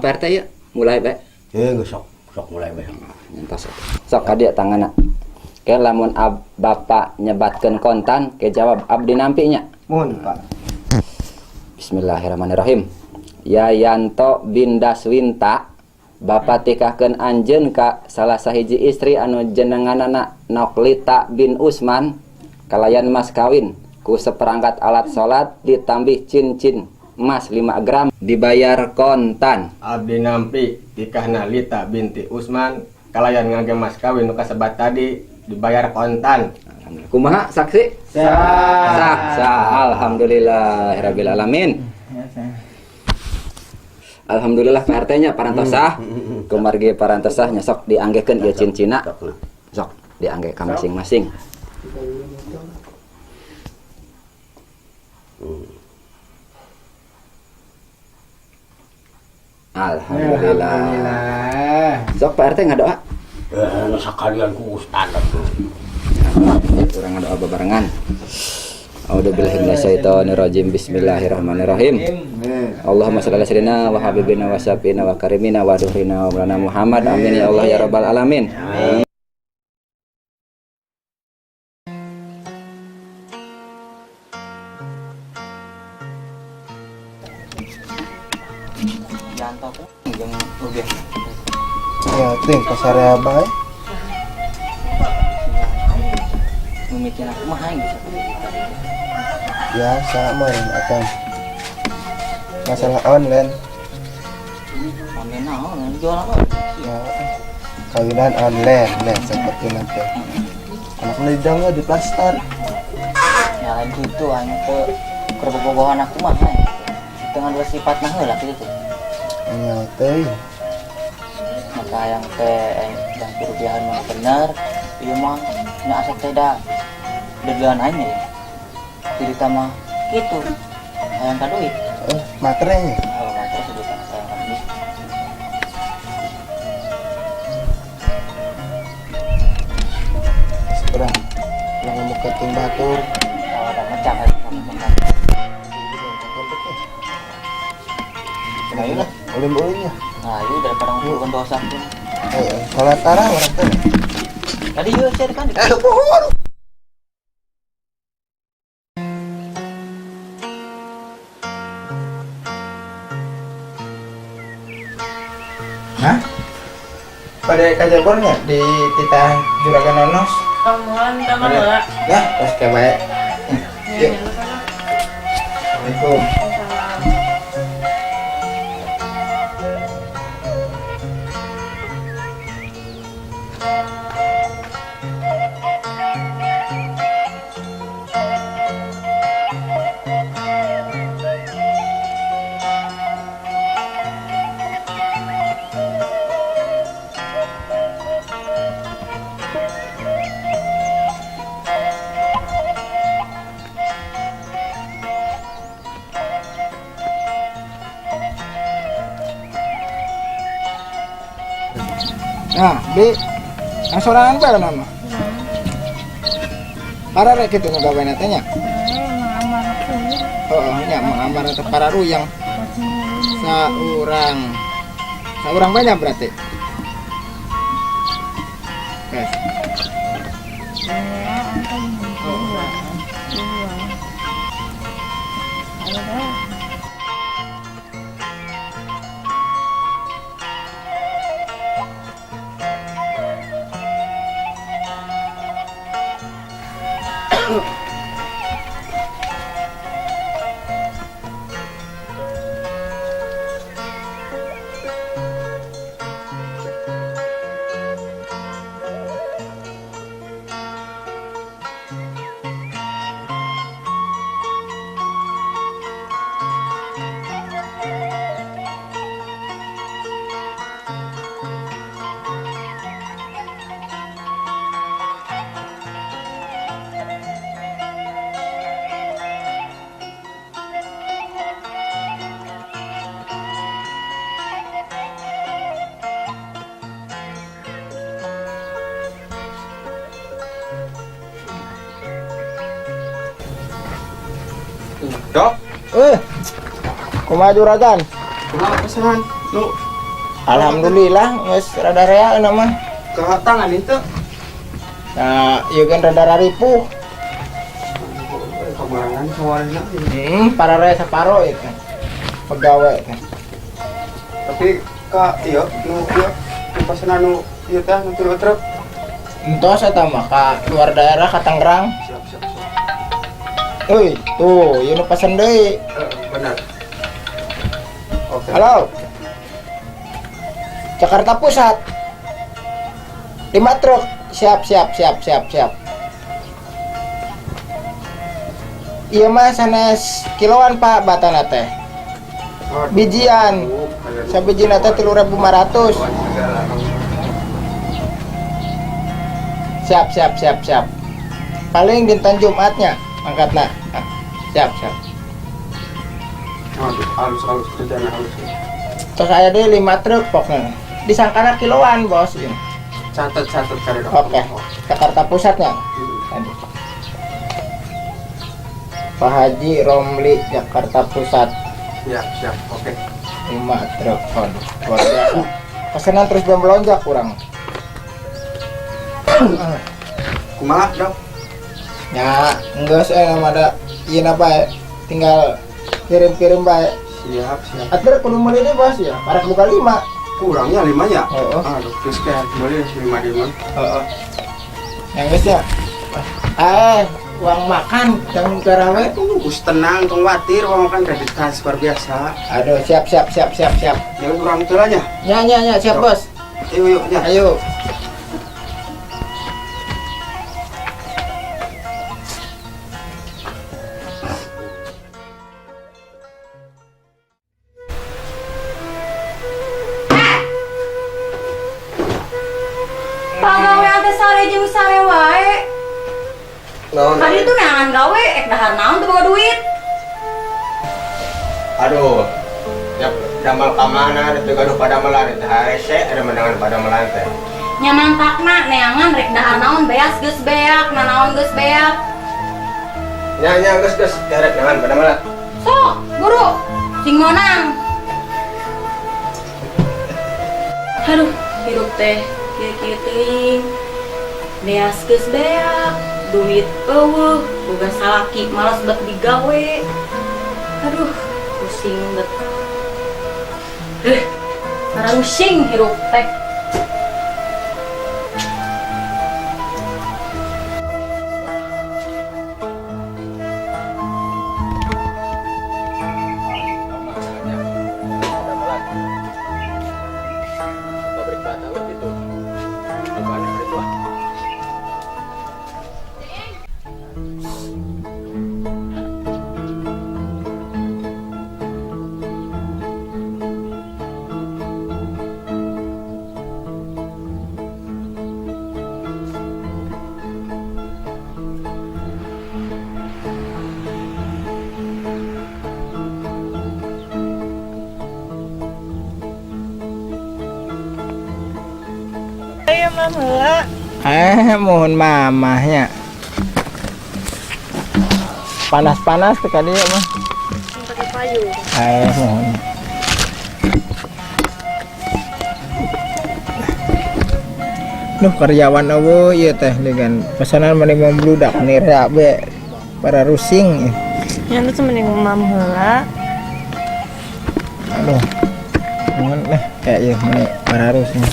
Pak RT ya? Mulai bae. Eh, geus, sok sok mulai bae. Entos. Sok ka dieu tanganna. Ke lamun bapak nyebatkeun kontan, ke jawab abdi nampi nya. Mohon, Pak. Bismillahirrahmanirrahim. Yayanto bin Daswinta, bapak tikahkeun anjeun ka salah sahiji istri anu jenenganana Noklita bin Usman kalayan mas kawin ku seperangkat alat salat ditambih cincin emas 5 gram dibayar kontan. Abdi nampi tikahna Lita binti Usman kalayan ngangge mas kawin nu kasebat tadi dibayar kontan. Alhamdulillah. Kumaha saksi? Sah. Sah, sah. Alhamdulillah rabbil alamin. Alhamdulillah Pak RT nya parantos sah. Kumargi parantos sah nya, sok dianggekeun ieu cincinna. Sok diangge ka masing-masing. Alhamdulillah. Alhamdulillah. Sok Pak RT ngadoa. Eh, sakalian ku ustad atuh. Urang ngadoa bebarengan. A'udzubillahi minasyaitonirrajim. Bismillahirrahmanirrahim. Allahumma shalli ala sayyidina wa habibina wa syafiina wa karimina wa duhrina wa maulana Muhammad. Amin ya Allah ya rabbal alamin. Yanto jeung uge. Ya, ting pasarea bae. Mimitina kumaha gitu. Biasa mah atau masalah online. Online naon jual apa? Ya, kawinan online, nah seperti nanti. Anak lidang di plastar. Ya lain gitu, aing teh keur bobogohan aku mah ya. Dengan dua sifat nah heula kitu tuh. Ya, teh. Maka yang teh dan kerugian mah bener, ieu mah nya asa teh da dedean aing ya. Jadi mah kitu. Hayang ka duit. Eh, materainya. Kalau matre sebutan hayang ka duit. Seberang. Yang mau keting batur. Kalau ada mecah hayang ka mecah. Ayo lah, ulin-ulinnya. Nah, ieu daripada ngumpulkeun dosa tuh. Eh, sholat arah orang teh. Tadi ieu share kan. Eh, pohon. Hah? Pada kajabornya di titah juragan nonos. Kamuan sama heula. Ya, terus kayak baik. Yuk. Assalamualaikum. Salam. Nah, Bi, yang sorangan apa nama? Para rek kitu nu gawe teh nya. Oh, nya mengamar atau para ruyang. Saurang. Saurang banyak berarti. Guys. Dok, Eh, kumaha juragan? Kumaha pesanan? Nu Alhamdulillah geus rada rea euna mah. Kehatangan itu. Nah, ieu kan rada raripuh. Kemarangan sawarna. Para rea saparo ieu teh. Pegawai teh. Tapi ka ieu nu ieu nu pesanan nu ieu teh nu tilu truk. Entos eta mah ka luar daerah ka Tangerang. Siap siap siap. Euy, tuh ieu nu pesen deui. Benar. Oke. Halo. Jakarta Pusat. 5 truk. Siap, siap, siap, siap, siap. Iya mah sanes kiloan Pak batana teh. Bijian. Sabijina teh 3.500. Siap, siap, siap, siap. Paling dinten Jumatnya angkatna. Ah, siap, siap. Aduh, halus halus kerjaan halus. Terus aya deui 5 truk pokoknya. Disangkana kiloan, Bos. Ieu. Catat, catat kali dong. Oke. Jakarta Pusatnya. Tadi. Pak Haji Romli Jakarta Pusat. Siap, siap. Oke. 5 truk. Waduh, luar biasa. Pesanan terus belum melonjak kurang. Kumaha, Dok? Ya, enggak sih, emang ada ieu apa ya? Tinggal kirim-kirim bae. Siap, siap. Atur kudu meuli deui, Bos ya. Parak buka 5. Kurangnya 5 ya? Heeh. Aduh, terus kayak boleh 5 di mana? Heeh. Yang geus ya. Uang makan jam garawe. Us tenang, tong khawatir, uang makan kredit kas luar biasa. Aduh, siap, siap, siap, siap, siap. Jangan kurang tulanya. Ya, ya, ya, siap, Bos. Ayo, yuk, ya. Ayo. Pagawean teh sare jeung sare wae. Naon? Tadi tuh neangan gawe, ek dahar naon teu boga duit. Aduh, ya damal ka mana teu gaduh padamelan teh harese ada menangan padamelan teh. Nyaman takna neangan rek dahar naon beas geus beak, nanaon geus beak. Nya nya geus geus rek neangan padamelan. Sok, buru. Sing meunang. Aduh, hirup teh kieu-kieu teuing. Beas geus beak, duit eueuh, boga salaki malas bet digawe. Aduh, pusing bet. Pararusing hirup teh. Pabrik bata itu. Apaan itu? Ayo mama. Mohon mamahnya. Panas-panas tuh kali ya, mah. Pakai payung. Mohon. Duh, karyawan eueuh ieu teh dengan pesanan meni membludak nih rabe para rusing. Nya tuh mending mam heula. Aduh. Mohon lah kayak ieu meni para rusing.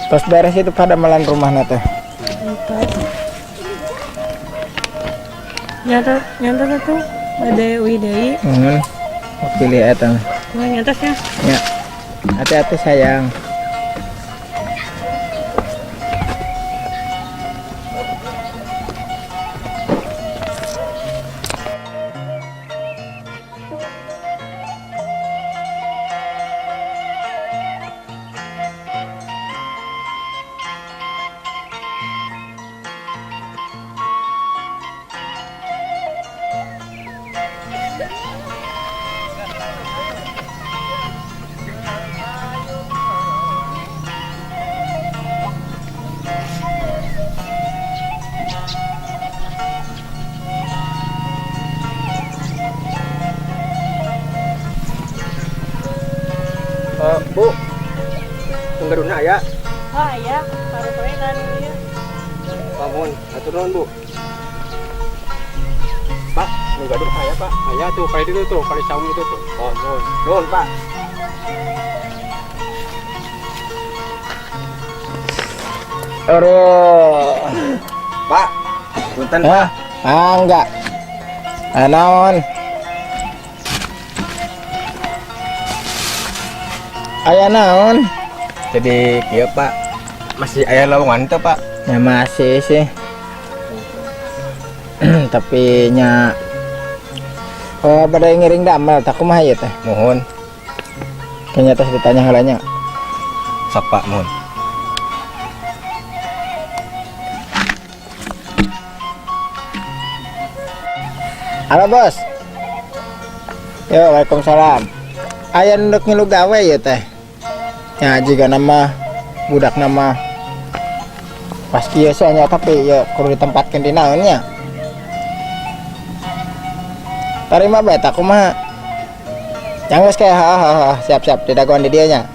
Pas beres itu pada melan rumahna teh. Nyata, nyata tuh ada uih deui. Mohon. Pilih eta. Nggak nyata sih. Ya. Hati-hati sayang. aya? Oh aya, taruh we kan ieu. Oh, mohon, hatur nuhun, Bu. Pak, nu gaduh aya, Pak. Aya tuh, kayak itu tuh, kali saung itu tuh. Oh, nuhun. Nuhun, Pak. Aduh. Pak, punten, Pak. Hah? Ah, enggak. Ah, naon? Aya naon? Jadi kieu, Pak. Masih aya lowongan teu, Pak? Ya masih sih. Tapi nya, oh, pada ngiring damel tak kumaha ieu teh? Mohon. Kayaknya tos ditanya heula nya. Sok, Pak, mohon. Halo, bos. Yo, waalaikumsalam. Aya nu ngilu gawe ya teh. Ya jiga nama budak nama pas kieu sih nya, tapi ya kudu ditempatkeun di naon nya. Tarima bae tak kumaha. Yang geus kayak ha ha ha, siap siap didagoan di dieu nya.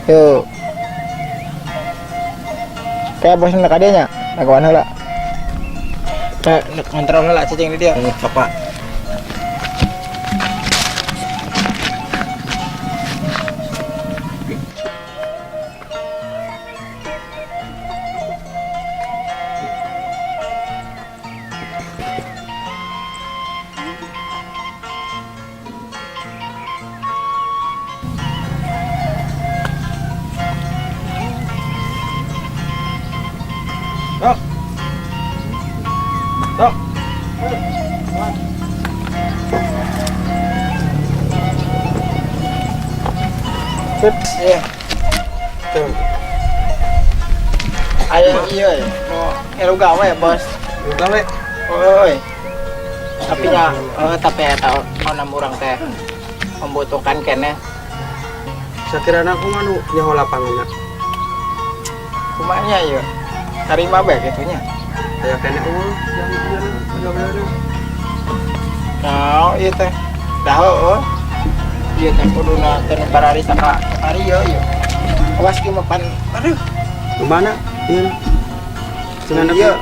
Yuk. Kayak bos nu ka dieu nya, dagoan heula. Kayak ngontrol heula cicing di dieu. Sok, Pak. Sok. Sok. Sip, iya. Tuh. Aya iya ya. Nu ngilu gawe, bos. Gawe. Oi. Tapi ya, oh, tapi eta onam urang teh membutuhkan keneh. Sakirana aku mah nu nyaho lapanganna. Kumaha nya ieu? Tarima bae kitu nya. Aya keneh euweuh yang ieu gaweana. Nah, ieu teh. Dah heueuh. Ieu teh kuduna teh barari saka sakari ieu ieu. Awas ki mah pan. Aduh. Kumaha ieu? Cenah Ieu.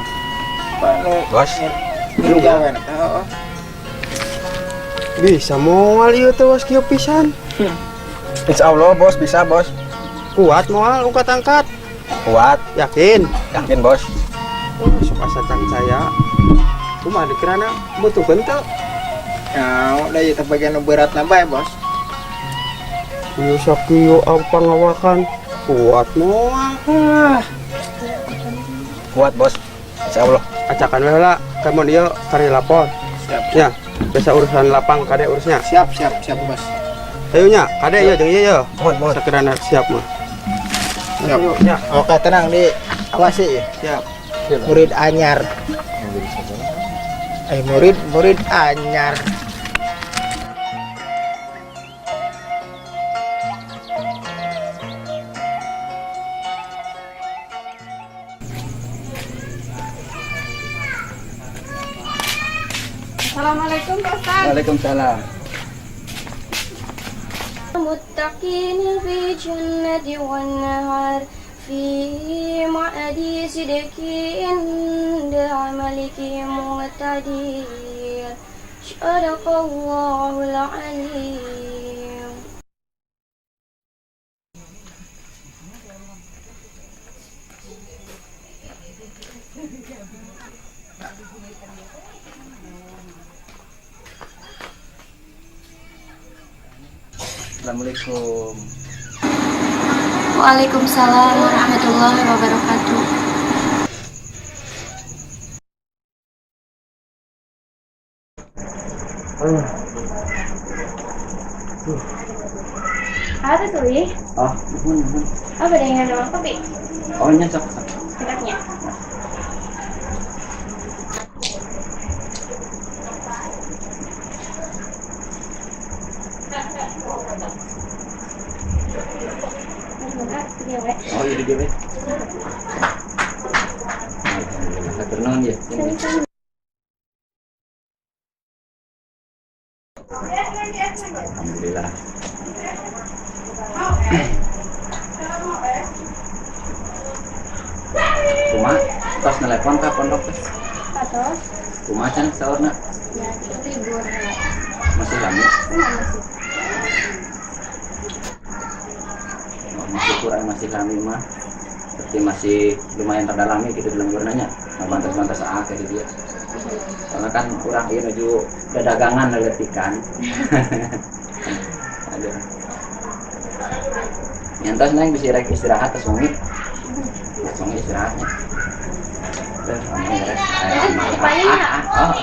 Pak nu Bos. ngilu gawe teh heueuh. Bisa moal ieu teh was kieu pisan. Insya Allah, bos, bisa, bos. Kuat moal ungkat-angkat. Kuat. Yakin? Yakin, bos. Oh, sok asa can saya. Kumaha dikirana butuhkeun teu? Ya, udah ieu teh bagian nu berat na bae, bos. Ieu sakieu apa ngawakan kuat moal. Ah. Kuat, bos. Insya Allah. Acakan we heula, kamu ieu kari lapor. Siap. Ya, biasa urusan lapang kade urusnya. Siap, siap, siap, bos. Ayo nya, kade ieu jeung ieu ye. Mohon, mohon. Sakirana siap mah. Siap. Ayo nya, Oke, tenang di awasi ya. siap. Murid anyar. Eh, murid murid anyar. Assalamualaikum Pak Ustaz. Waalaikumsalam. متقين في جنة والنهر في مقعد صدق عند ملك مقتدر صدق الله العليم. Assalamualaikum. Waalaikumsalam warahmatullahi wabarakatuh. Apa tuh, ih? Oh, nuhun, nuhun. Apa ada yang ada kopi? Oh, nya sok sok. Enaknya. Oh, iya dia we. Alhamdulillah, hatur nuhun ya. Alhamdulillah. Kumaha tos nelepon ka pondok teh? Atos. Kumaha can saurna? Ya, itu libur. Masih lami? Masih. Oh, masih kurang, masih lami mah. Berarti masih lumayan terdalami gitu di lemburna nya. Ngabantos-bantos kayak gitu ya. Soalnya kan kurang ieu nuju dagangan leletikan. Aduh. Nya entos, Neng, bisa rek istirahat terus wengi. Wengi istirahatnya. Tuh, kamu beres. Payung ya? Oh.